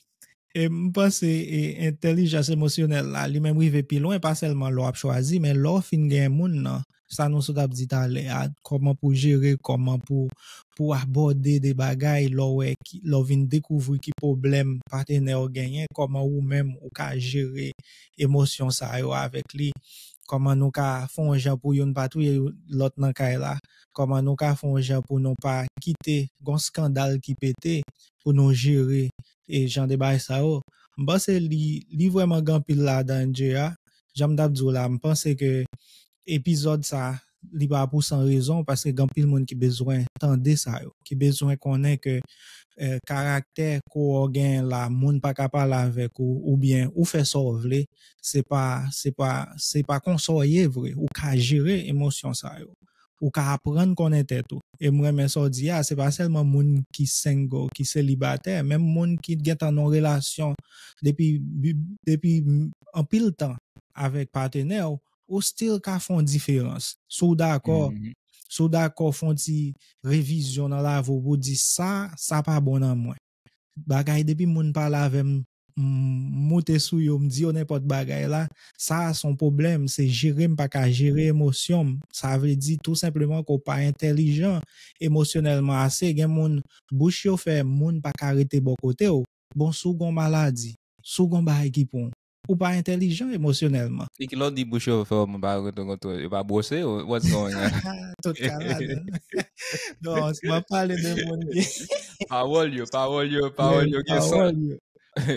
E m panse e, entèlijans emosyonèl la, li menm rive pi lwen, pa sèlman lè w ap chwazi, men lè w fin gen moun nan, sa nou sot ap di talè a, kòman pou jere, kòman pou pou abòde de bagay, lè w wè, ki- lè w vin dekouvri ki pwoblèm patnè w genyen, kòman ou menm ou ka jere emosyon sa yo avèk li, kòman nou ka fè yon jan pou youn pa touye lòt nan kay la, kòman nou ka fè yon jan pou nou pa kite gon skandal ki pete, pou nou jere e jan de bagay sa yo. M panse li, li vrèman gen anpil ladan, Dje a. Jan m t ap di w la, m panse ke epizòd sa, li pa pou san rezon, paske gen anpil moun ki bezwen tande sa yo, ki bezwen konnen ke eh, karaktè ke w genyen la, moun pa ka pale avèk ou, oubyen ou fè sa w vle, se pa, se pa, se pa konsa w ye vre. Ou ka jere emosyon sa yo. Ou ka aprann konnen tèt ou. E m renmen sa w di a, se pa sèlman moun ki single, ki selibatè, menm moun ki gentan nan relasyon depi, depi anpil tan avèk patnè w, ou still ka fè yon diferans. Si w dakò, si w dakò fè yon ti revizyon nan lavi w pou w di sa, sa pa bon nan mwen. Bagay depi moun pale avè m, m moute sou yo, m di yo nenpòt bagay la, sa a se yon pwoblèm, se jere m pa ka jere emosyon m. Sa vle di tou senpleman ke w pa entèlijan emosyonèlman ase. Gen moun, bouch yo fè moun pa ka rete bò kote w. Bon, si w gen yon maladi, si w gen yon bagay ki pran w, ou pa entèlijan emosyonèlman. E ki lè w di bouch yo fè w, m pa rete kote w, yo pa bwose w, what's going on? Tout ka ladan. Non, m ap pale de moun ki Pawòl yo, pawòl yo, pawòl yo gen sans. Pawòl yo.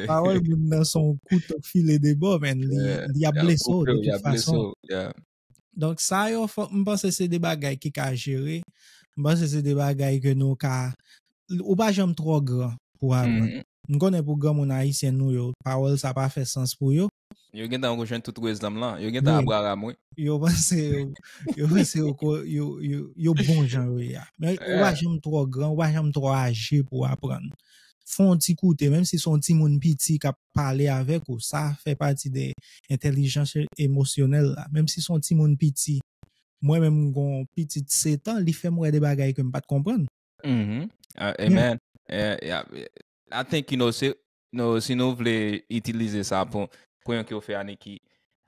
Pawòl moun nan se yon kouto k file de bò, men li, li ap blese w de tout fason. Donk, sa yo, fò- m panse se de bagay ki ka jere. M panse se de bagay ke nou ka, ou pa janm twò gran pou aprann. M konnen pou granmoun ayisyen nou yo, pawòl sa pa fè sans pou yo. Yo gentan jwenn tout wisdom lan. Yo gentan Abraham, wi. Yo panse yo, yo panse yo, ko- yo, yo, yo bon jan yo ye a. Men ou pa janm twò gran, ou pa janm twò aje pou aprann. Fè yon ti koute, menm si se yon timoun piti k ap pale avèk ou, sa fè pati de entèlijans emosyonèl la. Menm si se yon timoun piti, mwen menm m gon pitit sèt an, li fè m wè de bagay ke m pa t konprann. Mm-hmm. Uh, amen. Yeah, yeah. I think, you know, se, you know, si nou vle itilize sa pou, pou yon ke w fè, Aniki,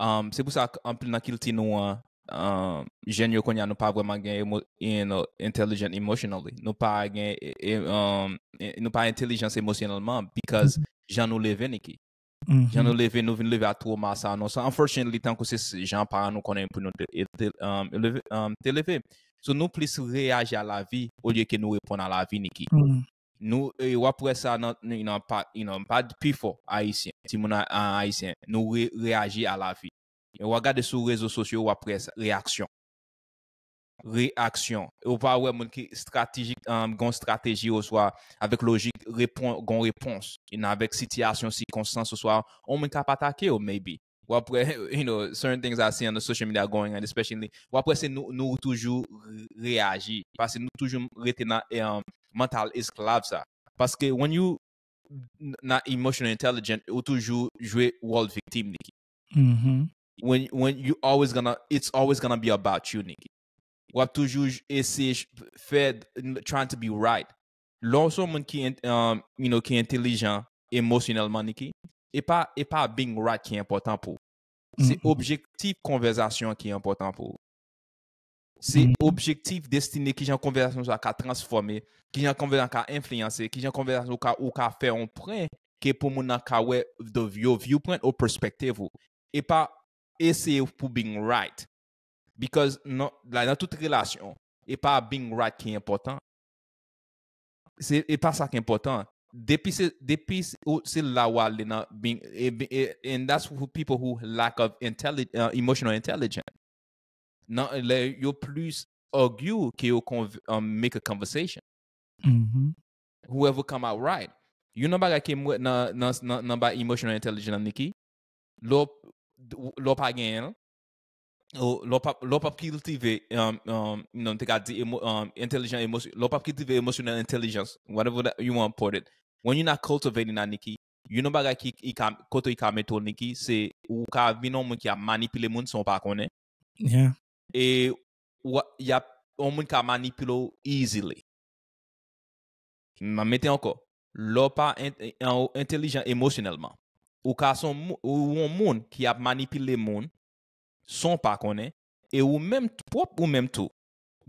um, se pou sa anpil nan kilti nou an, um, jèn yo kounye a nou pa vrèman gen emo, you know, intelligent emotionally. Nou pa gen e, e, um, e, nou pa entèlijans emosyonèlman because jan nou leve, Niki. Jan nou leve, nou vin leve a twoma sa, non? So, unfortunately, tankou se jan paran nou konnen pou nou te, te, um, leve, um, te leve. So, nou plis reyaji a lavi olye ke nou reponn a lavi, Niki. Nou, e, w ap wè sa nan, nan, nan pa, you know, pa pi fò Ayisyen, timoun a- a- Ayisyen, nou re, reyaji a lavi. E w ap gade sou rezo sosyo, w ap wè sa, reyaksyon. Reyaksyon. E w pa wè moun ki estratejik, um, gon estrateji oswa avèk lojik, repon, gon repons. E nan avèk sitiyasyon, sikonstans, oswa yon moun k ap atake w, maybe. W ap wè, you know, certain things I see on the social media going on, especially, w ap wè se nou, nou toujou re- reyaji. Paske nou toujou rete nan, um, mantal esklav sa. Paske when you n- not emotional intelligent, ou toujou jwe wòl viktim, Niki. When, when you always gonna, it's always gonna be about you, Niki. W ap toujou j- eseye j- fè, n- trying to be right. Lè w se yon moun ki, en- um, you know, ki entèlijan emosyonèlman, Niki, e pa, e pa being right ki enpòtan pou ou. Se objektif konvèzasyon ki enpòtan pou ou. Se objektif, destine, kijan konvèzasyon sa ka transfòme, kijan konvèzasyon ka enfliyanse, kijan konvèzasyon ou ka, ou ka fè yon pwen ke pou moun nan ka wè the, your viewpoint ou perspective ou. E pa eseye pou being right. Because non, la, nan tout relasyon, e pa being right ki enpòtan. Se, e pa sa ki enpòtan. depi se depi se, ou- se la w ale nan being, e, e, and that's who people who lack of intelli, uh, emotional intelligence. Nan lè yo plis argue ke yo conv, um, make a conversation. Mhm. Whoever come out right. Yon nan bagay ke m wè nan nan nan nan ba emotional intelligence nan Niki. Lè w lè w pa genyen l, ou lè w p ap lè w p ap kiltive, um, um, non, m te ka di emo, um, entèlijan emosyon, lè w p ap kiltive emotional intelligence, whatever that you want to put it. When you're not cultivating that, Niki, yon nan bagay ki i ka kote i ka mete w, Niki, se ou ka vin yon moun ki ap manipile moun san w pa konnen. Yeah. E w a- y ap yon moun ka manipile w easily. M a mete ankò, lè w pa en- en- entèlijan emosyonèlman, ou ka se yon mou- ou yon moun ki ap manipile moun san w pa konnen, e ou menm pwòp ou menm tou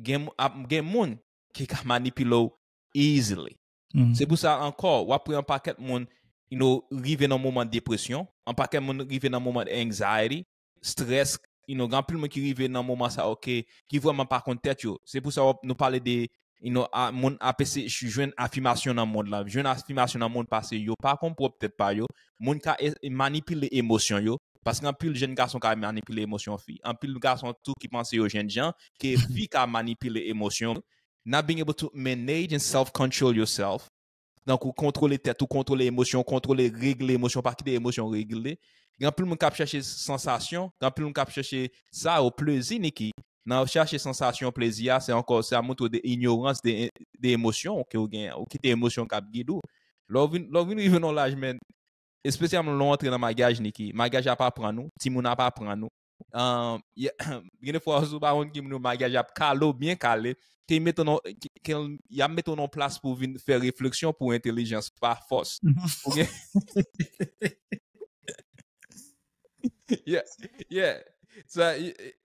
gen ap gen moun ki ka manipile w easily. Mhm. Se pou sa ankò w ap wè yon pakèt moun, you know, rive nan moman depresyon, yon pakèt moun rive nan moman anxiety, stress, you know, gen anpil moun ki rive nan moman sa, ok, ki vrèman pa konn tèt yo. Se pou sa w ap- nou pale de, you know, a, moun ap eseye jwenn afimasyon nan mond lan, jwenn afimasyon nan mond, paske yo pa konn pwòp tèt pa yo. Moun ka e- manipile emosyon yo, paske anpil jèn gason ka manipile emosyon fi, anpil gason tou ki panse yo jènjan, ke fi ka manipile emosyon. Not being able to manage and self control yourself, tankou kontwole tèt ou, kontwole emosyon, kontwole, regle emosyon, pa kite emosyon regle. Gen anpil moun k ap chèche sansasyon, gen anpil moun k ap chèche sa yo, plezi, Niki. Nan chache sansasyon, plezi a, se ankò, se a montre de inyorans de, de emosyon ke ou gen, ou kite emosyon k ap gide w. Lè w vin lè w vin rive nan laj, men, espesyalman lè w antre nan maryaj, Niki, maryaj ap aprann ou, timoun ap aprann ou. Um, gen de fwa, si w pa konn ki moun yo, maryaj ap kale w byen kale, ke y mete w nan ke y ap mete w nan plas pou w vin fè refleksyon pou entèlijans pa fòs. Ou gen Yeah, yeah. So,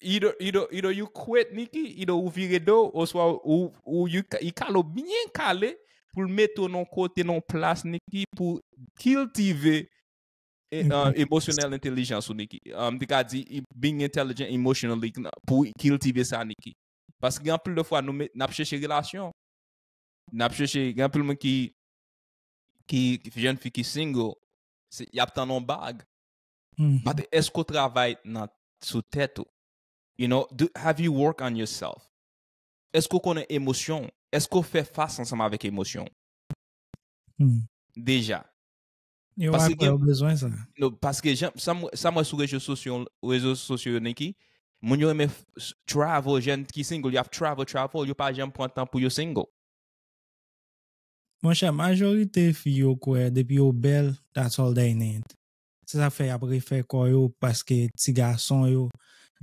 either, either, either you quit, Niki, either ou vire do, oswa ou, ou you, i kale w byen kale pou l mete w nan kote, nan plas, Niki, pou kiltive e, uh, emotional intelligence ou, Niki. Um, te ka di being intelligent emotionally pou kiltive sa, Niki. Paske gen anpil de fwa nou n ap chèche relasyon. N ap chèche, gen anpil moun ki ki jèn fi ki single, se y ap tann yon bag. But èske w travay nan sou tèt ou? You know, do, have you work on yourself? Èske w konnen emosyon w? Èske w fè fas ansanm avèk emosyon w? Deja. Yo pa kwè yo bezwen sa. Non, paske jan sa m sa m wè sou rezo sosyo, rezo sosyo yo, Niki, moun yo renmen travel, jèn ki single, y ap travel, travel, yo pa janm pran tan pou yo single. Monchè, majorite fi yo kwè depi yo bèl, that's all they need. Se sa k fè y ap refè kò yo, paske ti gason yo,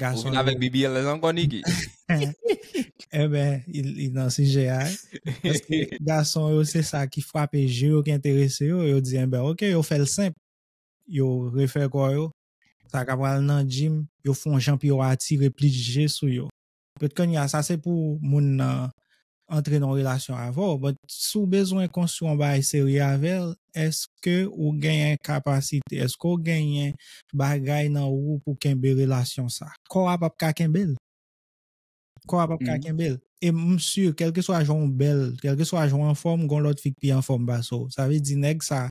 gason yo. Ou vin avèk B B L S ankò, Niki? Enben, li nan sijè a. Paske gason yo, se sa ki frape je yo, ki enterese yo. Yo di, enben, ok, yo fè l senp. Yo refè kò yo. Sa ka pral nan gym, yo fè yon jan pou yo atire plis je sou yo. Petèt kounye a, sa se pou moun nan antre nan yon relasyon avè w. But si w bezwen konstwi yon bagay serye avè l, èske ou genyen kapasite, èske w genyen bagay nan ou pou kenbe relasyon sa? Kò a p ap ka kenbe l. Kò a p ap ka kenbe l. E m si, kèlkeswa jan w bèl, kèlkeswa jan w anfòm, gen yon lòt fi k pi anfòm pase w. Sa vle di nèg sa,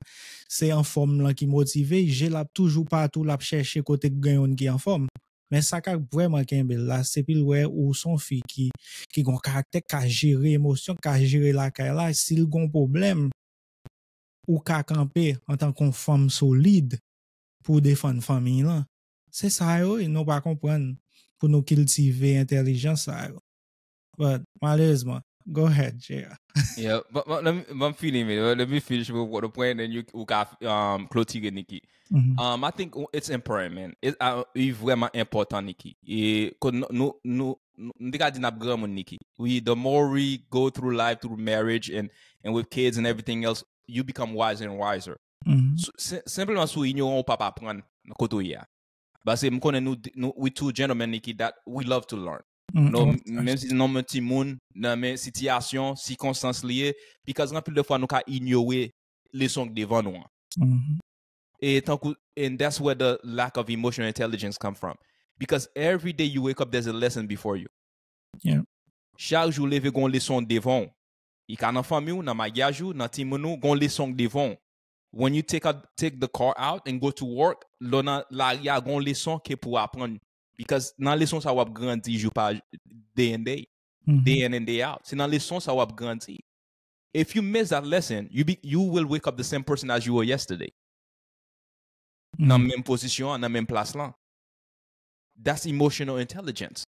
se anfòm lan ki motive l, je l ap toujou patou, l ap chèche kote k gen youn ki anfòm. Men sa k ap vrèman kenbe l la, se pou l wè ou se yon fi ki, ki gen yon karaktè, k ka jere emosyon, k ka jere lakay la. Si l gen yon pwoblèm, ou ka kanpe antanke yon fanm solid pou w defann fanmi lan. Se sa yo ye, nou pa konprann pou nou kiltive entèlijans sa yo. But, malerezman, go ahead, J R. Yeah, but, but let me, let me finish, let me finish with the point, then you, ou ka, um, klotire, Niki. Um, I think it's important, man. It, uh, li vrèman enpòtan, Niki. E, nou, nou, nou, nou, nou te ka di n ap granmoun, Niki. We, the more we go through life, through marriage and, and with kids and everything else, you become wiser and wiser. So, se, senpleman, si w inyoran, ou p ap aprann nan kote w ye a. Paske m konnen nou, nou, we two gentlemen, Niki, that we love to learn. Non, menm si se nan men timoun, nan men sitiyasyon, sikonstans li ye, because anpil de fwa nou ka inyore leson k devan nou an. E tankou, and that's where the lack of emotional intelligence come from. Because every day you wake up, there's a lesson before you. Yeah. Chak jou w leve, gon leson devan w. Li ka nan fanmi w, nan maryaj ou, nan timoun ou, gon leson k devan w. When you take a, take the car out and go to work, lè w nan lari a, gon leson ke pou w aprann. Because nan leson sa w ap grandi jou pa day and day, day in and day out. Se nan leson sa w ap grandi. If you miss that lesson, you be, you will wake up the same person as you were yesterday. Nan menm pozisyon an, nan menm plas lan. That's emotional intelligence.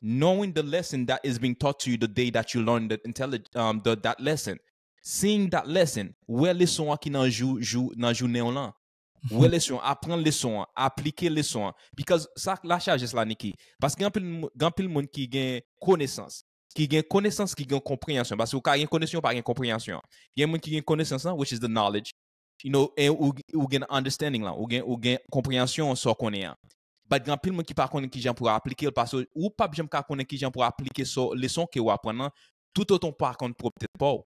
Knowing the lesson that is being taught to you the day that you learn that intellig- um, the, that lesson. Seeing that lesson, wè leson an ki nan jou, jou, nan jounen w lan. Wè leson an, aprann leson an, aplike leson an. Because sa k la sajès la, Niki. Paske gen anpil, gen anpil moun ki gen konesans. Ki gen konesans, ki gen konpreyansyon. Paske ou ka gen konesyon, ou pa gen konpreyansyon. Gen moun ki gen konesans lan, which is the knowledge. You know, e ou, ou gen understanding lan, ou gen, ou gen konpreyansyon sa w konnen an. But gen anpil moun ki pa konnen kijan pou aplike l, paske ou p ap janm ka konnen kijan pou aplike sa, leson ke w aprann nan, toutotan w pa konn pwòp tèt pa w.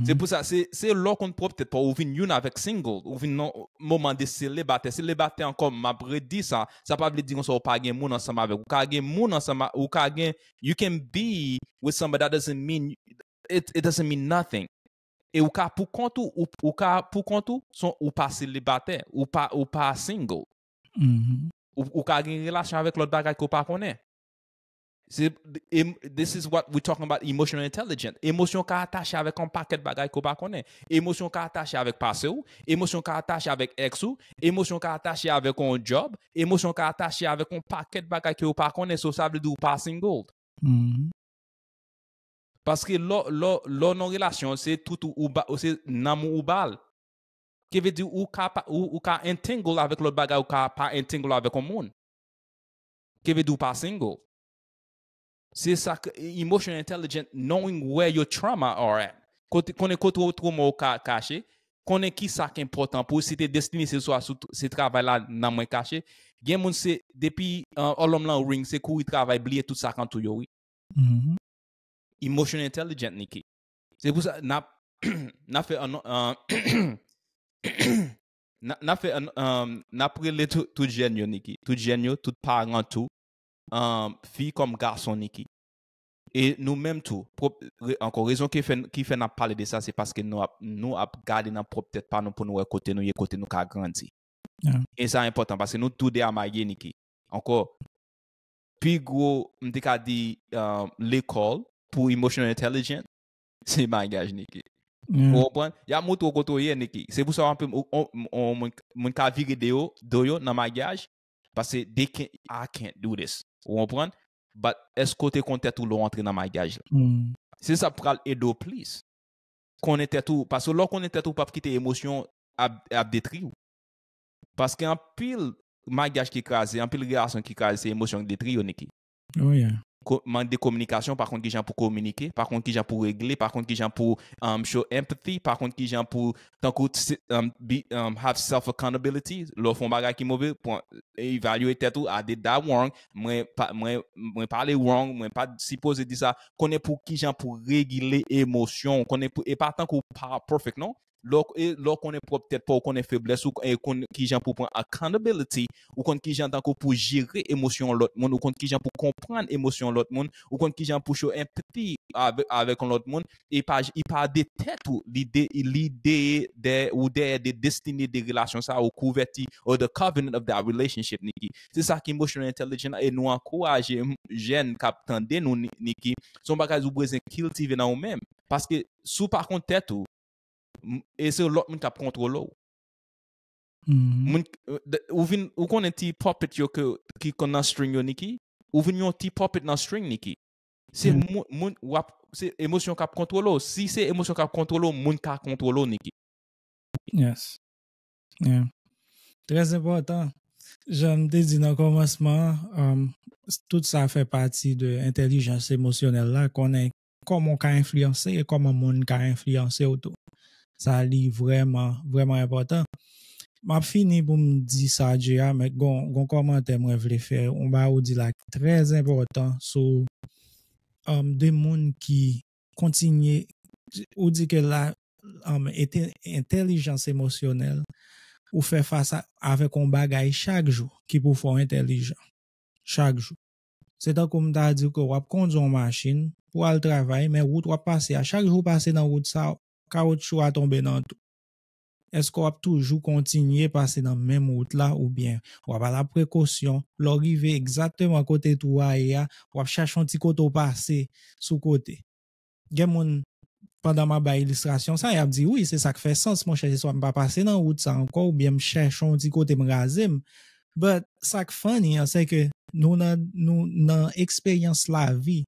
Se pou sa, se, se lè w konn pwòp tèt pa w, ou vin youn avèk single, ou vin nan moman de selebatè. Selebatè ankò, m ap redi sa, sa pa vle di konsa ou pa gen moun ansanm avèk. Ou ka gen moun ansanm, ou ka gen, you can be with somebody, that doesn't mean, it, it doesn't mean nothing. E ou ka pou kont ou, ou, ou ka pou kont ou, son, ou pa selebatè, ou pa, ou pa single. Ou, ou ka gen relasyon avèk lòt bagay ke w pa konnen. Se, em- this is what we talking about emotional intelligence. Emosyon ka atache avèk yon pakèt bagay ke w pa konnen. Emosyon ka atache avèk pase w, emosyon ka atache avèk ex ou, emosyon ka atache avèk yon job, emosyon ka atache avèk yon pakèt bagay ke w pa konnen. So sa vle di ou pa single. Paske lò, lò, lò nan relasyon, se tout ou, ou ba, se nanm ou ba l. Ki vle di ou ka pa, ou, ou ka entangle avèk lòt bagay, ou ka pa entangle avèk yon moun. Ki vle di ou pa single. Se sa ke emotional intelligence, knowing where your trauma are at. Kote, konnen kote ou trauma ou ka kache, konnen ki sa ki enpòtan pou ou, si te destine se swa sou, se travay la nan mwen kache. Gen moun se depi uh, alòm lan ring, se kouri travay, bliye tout sa k antou yo, wi. Emotional intelligent, Niki. Se pou sa, n ap, n ap fè an, an, n ap, n ap fè an, an, n ap rele tout, tout jèn yo, Niki. Tout jèn yo, tout paran tou, an, fi kòm gason, Niki. E nou menm tou, pwòp, re- ankò, rezon ki fè, ki fè n ap pale de sa, se paske nou ap, nou ap gade nan pwòp tèt pa nou pou nou wè kote nou ye, kote nou ka grandi. E sa enpòtan, paske nou tou de a marye, Niki. Ankò, pi gwo, m te ka di, uh, lekòl pou emotional intelligence, se maryaj, Niki. Ou konprann? Y ap montre w kote w ye, Niki. Se pou sa w anpe, ou- ou- ou- moun, moun ka vire de yo, do yo nan maryaj, paske they can't, I can't do this. Ou konprann? But èske w te konn tèt ou lè w antre nan maryaj la? Se sa pral ede w plis. Konnen tèt ou, paske lè w konnen tèt ou, w p ap kite emosyon ap, ap detri w. Paske anpil maryaj ki kraze, anpil relasyon ki kraze, se emosyon ki detri yo, Niki. Ko- mank de kominikasyon, pa konn kijan pou kominike, pa konn kijan pou regle, pa konn kijan pou um, show empathy, pa konn kijan pou, tankou, se- um, be, um, have self accountability, lè w fè yon bagay ki move, pran, evalye tèt ou, I did that wrong, mwen pa, mwen, mwen pale wrong, mwen pa t sipoze di sa, konnen pou kijan pou regile emosyon, konnen pou, e pa tankou w pa perfect, non. Lè w, e lè w konnen pwòp tèt pa w, ou konnen feblès ou, e konn kijan pou pran accountability, ou konn kijan tankou pou jere emosyon lòt moun, ou konn kijan pou konprann emosyon lòt moun, ou konn kijan pou show empathy avè- avèk yon lòt moun, e pa, e pa de tèt ou, li de, li de, de, ou dèyè de destine de relasyon sa, ou kouvèti, or the covenant of that relationship, Niki. Se sa ki emotional intelligence, e nou ankouraje m- jèn k ap tande nou, Ni- Niki, se yon bagay ou bezwen kiltive nan ou menm. Paske si w pa konn tèt ou, m- e se lòt moun k ap kontwole w. Moun, ou vin, ou konnen ti puppet yo ke, ki konn nan string yo, Niki? Ou vin yon ti puppet nan string, Niki. Se moun, moun w ap, se emosyon k ap kontwole w. Si se emosyon k ap kontwole w, moun ka kontwole w, Niki. Yes. Yeah. Trè enpòtan. Jan m te di nan kòmansman an, um, tout sa fè pati de entèlijans emosyonèl la, konnen kòman w ka enfliyanse e kòman moun ka enfliyanse w tou. Sa li vrèman, vrèman enpòtan. M ap fini pou m di sa, Jay, men gon, gon kòmantè mwen vle fè. Yon bagay ou di la ki trè enpòtan sou um, de moun ki kontinye, ou di ke la, um, ente- entèlijans emosyonèl, ou fè fas a- avèk yon bagay chak jou ki pou fè w entèlijan. Chak jou. Se tankou m ta di ke w ap kondui yon machin, pou al travay, men wout w ap pase a, chak jou w pase nan wout sa, kawotchou a tonbe nan tou. Èske w ap toujou kontinye pase nan menm wout la, oubyen w ap al ak prekosyon, lè w rive egzakteman kote twou a ye a, w ap chache yon ti kote w pase sou kote? Gen moun, pandan m ap bay ilistrasyon sa, y ap di, "Wi, se sa k fè sans, monchè, se swa m pa pase nan wout sa ankò, oubyen m chèche yon ti kote m raze m." But sa k funny an, se ke nou nan, nou nan eksperyans lavi,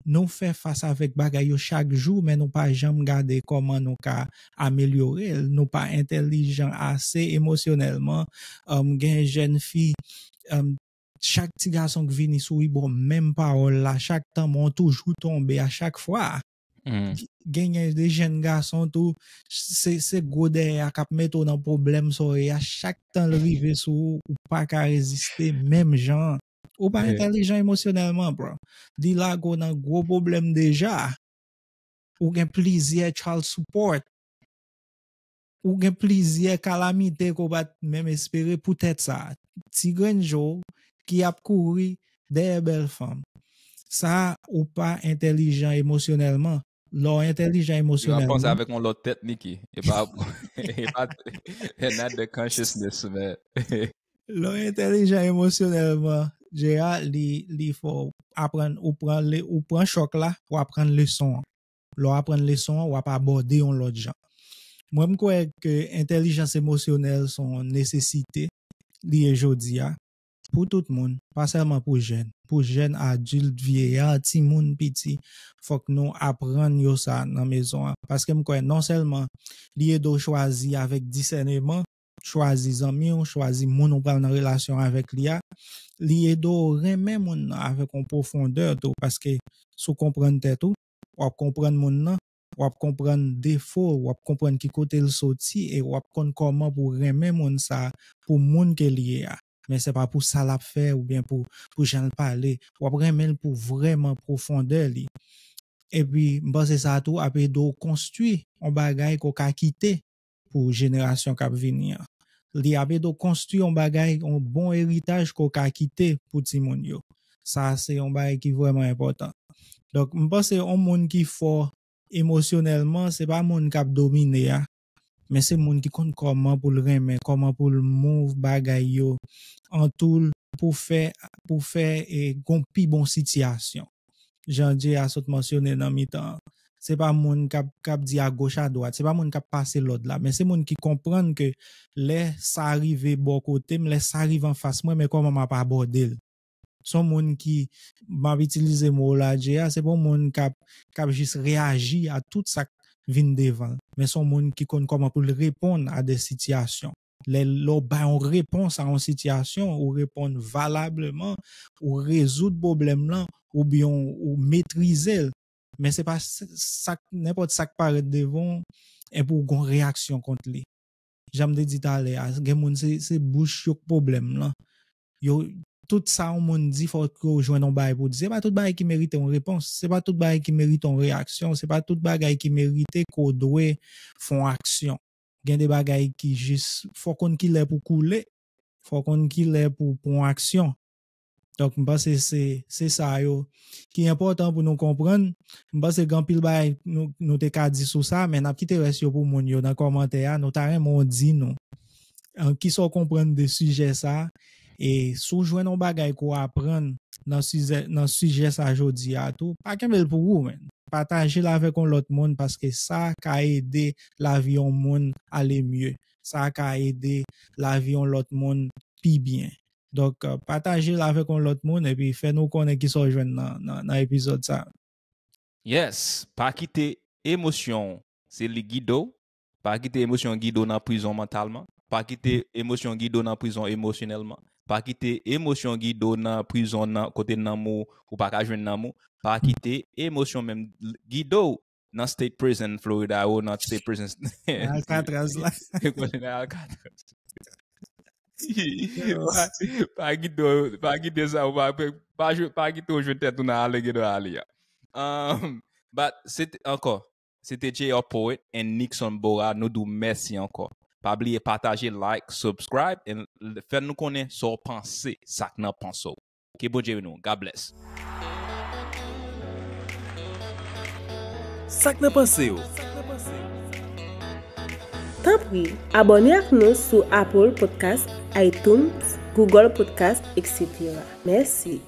nou fè fas avèk bagay yo chak jou, men nou pa janm gade kòman nou ka amelyore l. Nou pa entèlijan ase emosyonèlman. Um, gen jèn fi, um, chak ti gason k vini sou li ba w menm pawòl la, chak tanbon toujou tonbe a chak fwa. Genyen de jèn gason tou, se, se gwo dèyè a k ap mete w nan pwoblèm sa w ye a, chak tan l rive sou ou, ou pa ka reziste menm jan. Ou pa entèlijan emosyonèlman, bro. Li lage w nan gwo pwoblèm deja. Ou gen plizyè child support. Ou gen plizyè kalamite ke w pa t menm espere. Poutèt sa, ti grenn je w ki ap kouri dèyè bèl fanm. Sa, ou pa entèlijan emosyonèlman. Lè w entèlijan emosyonèlman, ou ap panse avèk yon lòt tèt, Niki. E pa, e pa, not the consciousness, men. Lè w entèlijan emosyonèlman, J A, li, li fè w aprann, ou pran le, ou pran chòk la, ou aprann leson an. Lè w aprann leson an, w ap abòde yon lòt jan. Mwen, m kwè ke entèlijans emosyonèl se yon nesesite li ye jodi a, pou tout moun, pa sèlman pou jèn. Pou jèn, adilt, vyeya, timoun, piti, fòk nou aprann yo sa nan mezon an. Paske m kwè non sèlman li ede w chwazi avèk disèneman, chwazi zanmi w, chwazi moun ou pral nan relasyon avèk li a, li ede w renmen moun nan avèk yon pwofondè tou, paske si w konprann tèt ou, w ap konprann moun nan, w ap konprann defo l, w ap konprann ki kote l soti, e w ap konn kòman pou w renmen moun sa a, pou moun ke li ye a. Men se pa pou sa l ap fè oubyen pou, pou jan l pale. W ap renmen l pou vrèman pwofondè li. Epi, m panse sa tou ap ede w konstwi yon bagay ke w ka kite pou jenerasyon k ap vini an. Li ap ede w konstwi yon bagay, yon bon eritaj ke w ka kite pou timoun yo. Sa se yon bagay ki vrèman enpòtan. Donk, m panse yon moun ki fò emosyonèlman, se pa moun k ap domine a, men se moun ki konn kòman pou l renmen, kòman pou l move bagay yo an tou l pou fè, pou fè, e, gon pi bon sitiyasyon. Jan J A sot mansyone nan mitan an. Se pa moun k ap, k ap di agoch adwat, se pa moun k ap pase lòd la, men se moun ki konprann ke lè sa rive bò kote m, lè sa rive anfas mwen, men kòman m ap abòde l. Se yon moun ki, m ap itilize mo w la, J A, se pa yon moun k ap, k ap jis reyaji a tout sa k vin devan l, men se yon moun ki konn kòman pou l reponn a de sitiyasyon. Lè, lè w bay yon repons a yon sitiyasyon, ou reponn valableman, ou rezoud pwoblèm lan, oubyen w, ou metrize l. Men se pa s-, sa k, nenpòt sa k parèt devan w, e pou w gon reyaksyon kont li. Jan m te di talè a, gen moun se, se bouch yo k pwoblèm lan. Yo, tout sa yon moun di, fòk yo jwenn yon bagay pou di. Se pa tout bagay ki merite yon repons. Se pa tout bagay ki merite yon reyaksyon. Se pa tout bagay ki merite ke w dwe fè yon aksyon. Gen de bagay ki jis, fò w konn ki lè pou koule, fò w konn ki lè pou pran aksyon. Donk, m panse se, se sa yo ki enpòtan pou nou konprann. M panse gen anpil bagay nou, nou te ka di sou sa, men n ap kite rès yo pou moun yo nan kòmantè a. Nou ta renmen w di nou, an, kisa w konprann de sijè sa. E si w jwenn yon bagay ke w aprann nan sijè, nan sijè sa jodi a tou, pa kenbe l pou ou, men. Pataje l avèk yon lòt moun, paske sa ka ede lavi yon moun ale mye. Sa ka ede lavi yon lòt moun pi byen. Donk, euh, pataje l avèk yon lòt moun, epi fè nou konnen kisa w jwenn nan, nan, nan epizòd sa. Yes, pa kite emosyon w, se li gide w. Pa kite emosyon gide w nan prizon mantalman. Pa kite emosyon gide w nan prizon emosyonèlman. Pa kite emosyon gide w nan prizon nan kote nanm ou, ou pa ka jwenn nanm ou. Pa kite emosyon menm gide w nan state prison Florida ou nan state prison Alcatraz la. Nan Alcatraz. Pa, pa kite, pa kite sa, ou pa, pa, pa kite w jwenn tèt ou nan ale gen dwa ale a. Um, but, se te, ankò, se te J R Poet and Nixon Bora. Nou di w mèsi ankò. Pa bliye pataje, like, subscribe, and fè nou konnen sa w panse, sa k nan panse w. Ke Bondye beni w. God bless. Sa k nan panse w? Tanpri, abòne ak nou sou Apple Podcast, iTunes, Google Podcast, et cetera. Mèsi.